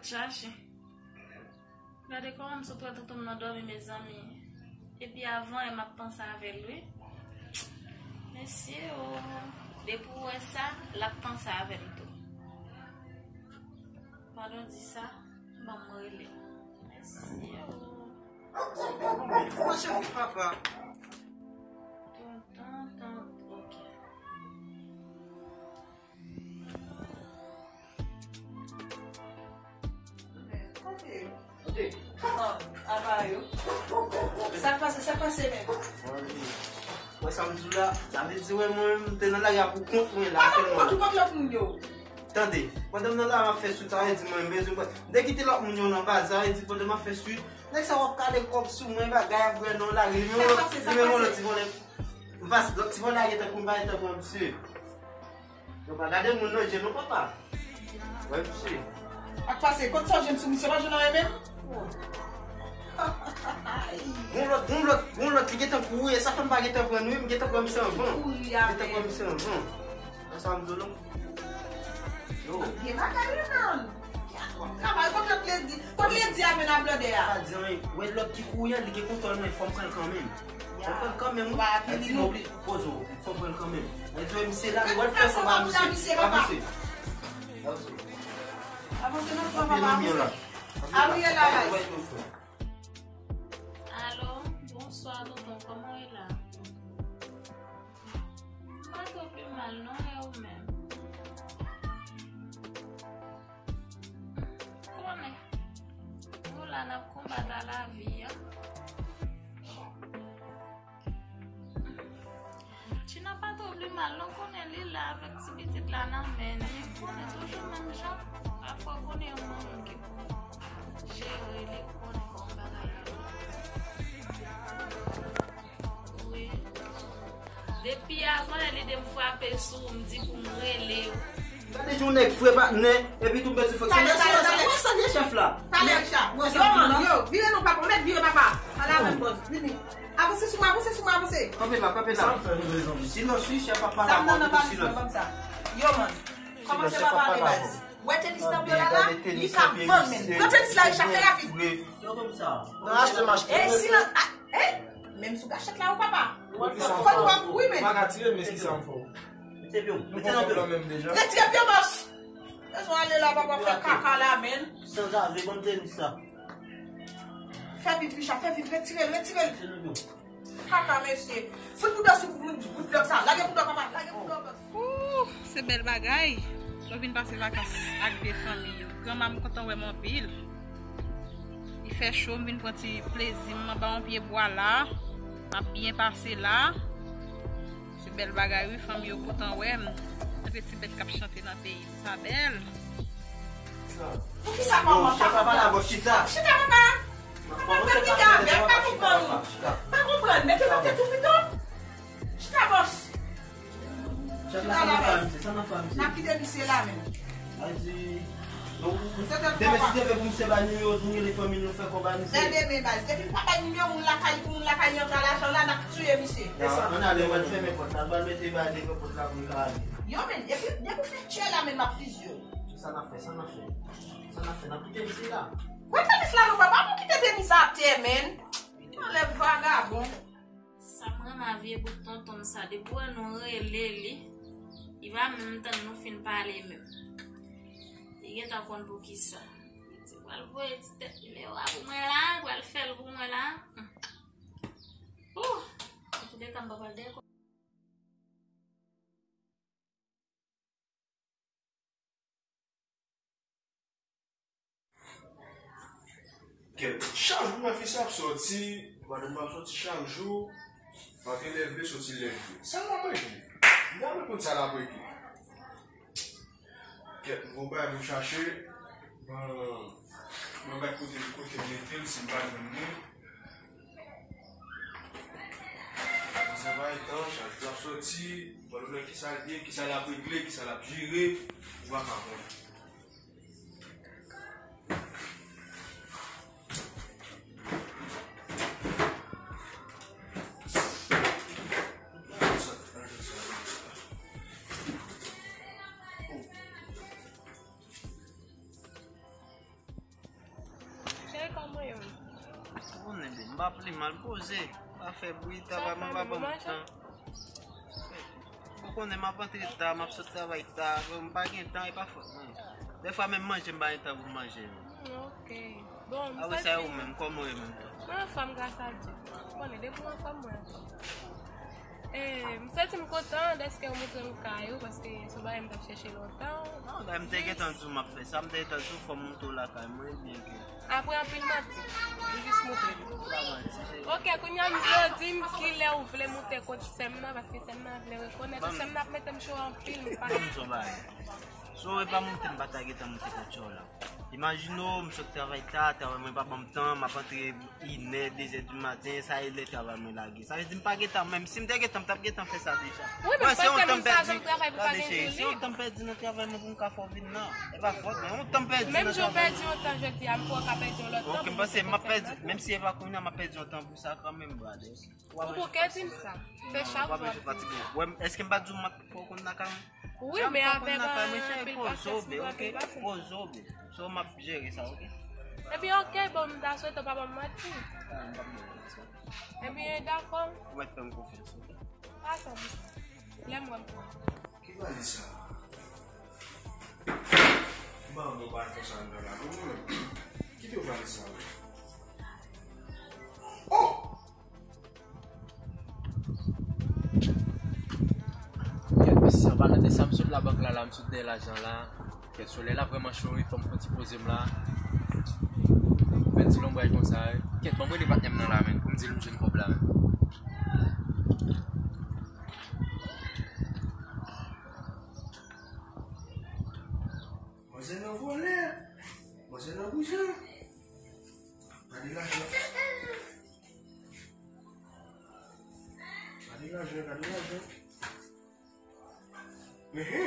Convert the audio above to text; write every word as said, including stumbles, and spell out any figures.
Chache. Gade kòman m sot wè tonton m nan dòmi, mezanmi. Epi avan yè m ap panse avè l, wi. Mesye o. Depi w wè sa, l ap panse avè m tou. Pandan w di sa, ban m rele. Mesye o. Mwen chèche papa. Tonton, tonton, ok. Kote? Kote? Apa yo? Sa k pase, sa k pase menm? Wè sa m di w la, sa vle di wè mwen menm m te nan lari a pou kont mwen la. Pa nan pou kont ou, kòb lòt moun yo. Tande, pandan m nan lari m ap fè swit, sa vle di mwen m bezwen pran. M te kite lòt moun yo nan baz, sa vle di pandan m ap fè swit, nèg sa w ap kale kòb sou mwen, bagay ap wè nan lari, li menm yon lòt, li menm yon lòt ti vòlè. M pas lòt ti vòlè a gentan kou m pa gentan pran misye. Yo pa gade moun nan je non papa. Wè misye. Ak pase, kot sa w jwenn sou misye, pa jwenn anyen menm? Gon lòt, gon lòt, gon lòt, li gentan kouri, e sa fè m pa gentan pran wi, m gentan pran misye anvan. Kouri a gentan pran misye anvan. Nan sa m di w non. Yo. Gen bagay wi, man. Travay, kot lòt ledi, kot ledi a menm a blòdè a? Pa di anyen. Wè lòt ki kouri an, li gen kontwòl mwen, fò m pran l kanmenm. Fò m pran l kanmenm, wi. Ti mobli, poze w, fò m pran l kanmenm. Mwen di w misye la, li wè l fè sa pa misye. Pa misye. Avanse non, papa, pa misye. Ariel la, la. Alo, bonswa, tonton, kòman w ye la? M pa twò pi mal non, e ou menm? Konnen, nou la n ap konbat a lavi a. China pa twò pi mal non, konnen li la avèk ti pitit la nan men li. Konnen toujou menm jan, pafwa konnen yon moun ki pou jere li, konnen kòman bagay yo ye. Wi. Depi avan lè li de m frape sou ou, m di pou m rele w. Gade jan yon nèg fre patnè, epi tou bezwen fòk. Talè, talè, talè. Wè sa gen chèf la. Talè, Richard. Yo, man, yo, vire non, papa. Mèt vire, papa. Ala menm bòs, vini. Avanse sou mwen, avanse sou mwen, avanse. Kanpe la, kanpe la. Sa m fè nou bezwen. Silans, wi, chèf ap pale avè w, silans. Yo, man. Kòmanse pa pale, baz. Wè tenis nan pye la, la, li ka vann, men. Pran tenis la, Richard, fè rapid. Yo, konn sa. Nan achte m achte. E, silans. E, menm sou gachèt la, wi, papa. Fò nou ap, wi, men. Pa ka tire, men se sa m fè w. Mete pye w, mete nan pye w. Retire pye w, bòs. Bezwen ale la, papa, fè kaka la, men. Sanzave, ban m tenis la. Fè vit, Richard, fè vit, retire l, retire l. Kaka, mesye. Fout boudò sou bout, bout blòk sa. Lage boudò, papa, lage boudò, bòs. Ooh, se bèl bagay. Lè w vin pase vakans ak vye fanmi yo. Granma, m kontan wè m anpil. Li fè cho, m vin pran ti plezi m anba yon pye bwa la. M ap byen pase la. Se bèl bagay wi, fanmi yo kontan wè m. Tande ti bèt k ap chante nan peyi m, sa bèl. Poukisa manman pa konprann? Chita, papa. Papa, pa konprann, pa konprann. Pa konprann, mete nan tèt ou pito. Chita, bòs. Chita la, baz. N ap kite misye la menm. Demen si te vle pou misye bay nimewo nou, rele fanmi nou, fè kòb a misye. Nan demen, baz. Depi m pa bay nimewo moun lakay pou moun lakay antre lajan la, n ap tiye misye. Ann ale, mwen fèmen pòt la, mwen mete bagay devan pòt la pou l ka ale. Yo, men, depi, depi w fin tchè la, men m ap fizye w. Sa n ap fè, sa n ap fè. Sa n ap fè, n ap kite misye la. Wè tenis la non, papa, pou kite tenis atè, men. Anlè vagabon. Sa m renmen a vye bout tonton m sa, depi w wè nou rele li, li pa menm tann nou fin pale menm. Li gentan konn poukisa. Li di, pral voye ti tèt nimewo a pou mwen la, pral fè l pou mwen la. Ooh! Antouleka, m pa pral dèyè kò. Kèt, chak jou mwen fi sa ap sòti, madanm mwen ap sòti chak jou, antre lève, sòti lève. Sa l ap regle? M ta vle konn sa l ap regle. Kèt, m gon bagay pou m chache, mwen, mwen bay kote, kote m mete l, si m pa jwenn li. Sa pa etan, chak jou ap sòti, m pa konnen kisa l ye, kisa l ap regle, kisa l ap jere, ou pa ka konnen. Konnen, bebe, m pa plimen, poze. Pa fè bri, travay mwen pa ban m tan. Ou konnen m ap antre ta, m ap sot travay ta, m pa gen tan, e pa fòt mwen. Dèfwa menm manje m pa gen tan pou m manje. Ok. Bon, m santi. Apre sa, ou menm, kòman ou ye menm? Mwen anfòm, gras a Dye. Ou konnen, depi m anfòm, mwen anfòm. E, m santi m kontan dèske ou montre m kay ou, paske se yon bagay m t ap chèche lontan. Non, bagay m te gentan di w m ap fè sa, m te gentan di w fò m montre w lakay mwen, byen ke. Apre anpil manti, ou jis montre m. Pa manti, cheri. Ok, kounye a m vle w di m kilè ou vle moute kot sè m nan, paske sè m nan vle rekonèt ou. Sè m nan ap mete m cho anpil, m pa. Ban m di w yon bagay. Si w pa moute m, pa ta gentan moute kot cho w la. Imajine w, m sot travay ta, travay mwen pa ban m tan, m ap antre inè, dezè di maten, sa e lè travay mwen lage. Sa vle di m pa gentan, menm si m te gentan, m t ap gentan fè sa deja. Wi, men se yon tan pèdi. Tande, cheri, se yon tan pèdi nan travay mwen pou m ka fè w vin nan. E pa fòt mwen, yon tan pèdi nan travay mwen. Menm jan w pèdi yon tan jodi a, m kwè w ka pèdi yon lòt tan pou m monte kot sè m nan tou. Ok, m panse m ap pèdi, menm si e pa kounye a, m ap pèdi yon tan pou sa kanmenm, brother. Ou bouke di m sa. Se chak jou w ap di m sa. Wè, èske m pa t di w m ap fè w konn lakay mwen? Wi, men avèk anpil pasyans, m gen anpil pasyans. Poze w, bebe. So, m ap jere sa, ok? Epi, ok, bon, m ta swete w pa ban m manti. Ah, m p ap ban w manti. Epi, dakò. Ou mèt fè m konfyans, ok? Pa sa, m sa. Lè m wè m pran. Ki valiz sa? M pa wè yon valiz konsa anndan la, non, mwen menm. Kite valiz sa, wi. Oh! Kèt, mesye, an palan de sa, m sot labank la, la, m sot dèyè lajan la. Kèt, solèy la vrèman cho, wi, fò m fè ti poze m la. Fè ti lonbraj konsa, wi. Kèt, ban m rele patnè m nan la, menn, pou m di l m jwenn kòb la, menn. Manzè nan vòlè. Manzè nan bouzen. Gade lajan. Gade lajan, gade lajan. Ehe.